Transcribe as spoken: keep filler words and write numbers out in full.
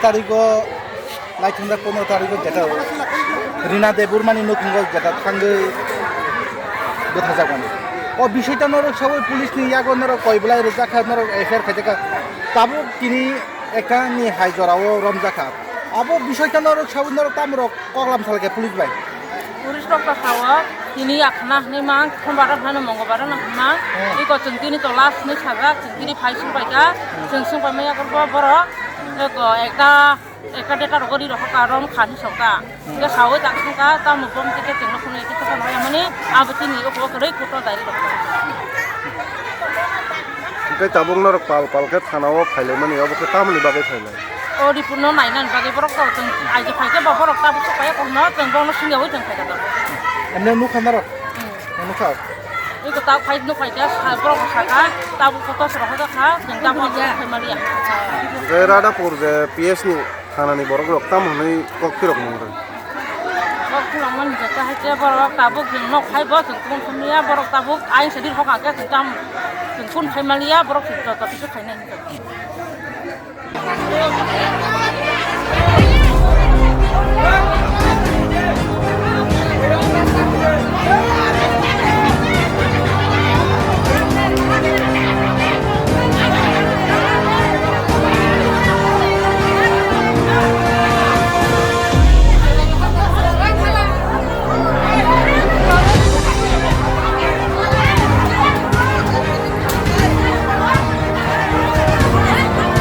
Tarigo, naithok pondro tarigo jeta Rina Debbarmani nukhungo jeta thangwi bwthajakmani. O bisoi tano rwksawi police ni yago norok koi belai rwjakha, norok F I R khaijakha. Tabuk tini ekta ni hai jorao romjakha. Abo bisoi tano rwksawi norok tamorok koklam salkhe police bai. Police rok ta sao, tini akhna hwnwi ma, sombar hwnwi mongolbar hwnwi ma, Hmm. iko chwng tini to last hwnwi sajak, chwng tini phai sung paikha, chwng sung paimaya borok, eko ekta, ekta data rok ri rok ka rom khani sokta. Hwnkhe sawi tak sungkha, tamo bom tike chwngno phunwi kisa phano yamani, abo tini oko oko rwi kuto dai rok. Hwnkhe tabuk norok pal pal khe thana o phailaimani, obo khe tamoni bagwi phailai? O report no nainani bagwi borok to chwng aji phaikhe bo borok tabuk sok paiya kokno chwng bono singyawi chwng phaikha to. Emne nukha norok? Hmm. Nukha? Iko tabuk phai nuk phaikhe sa-, borok sakha tabuk kotor sora hojakha chwng tabuk phai maliya. Hwnkhe Radhapur je P S ni thanani borok rok tamo hwnwi kok phirok nung rw? Kok phirok mani jeta hai khe borok tabuk chwng nok phai bo chwng tong thangya borok tabuk ain sadi hokha khe chwng tam chwng kun phai maliya borok chwng joto kisa khainai.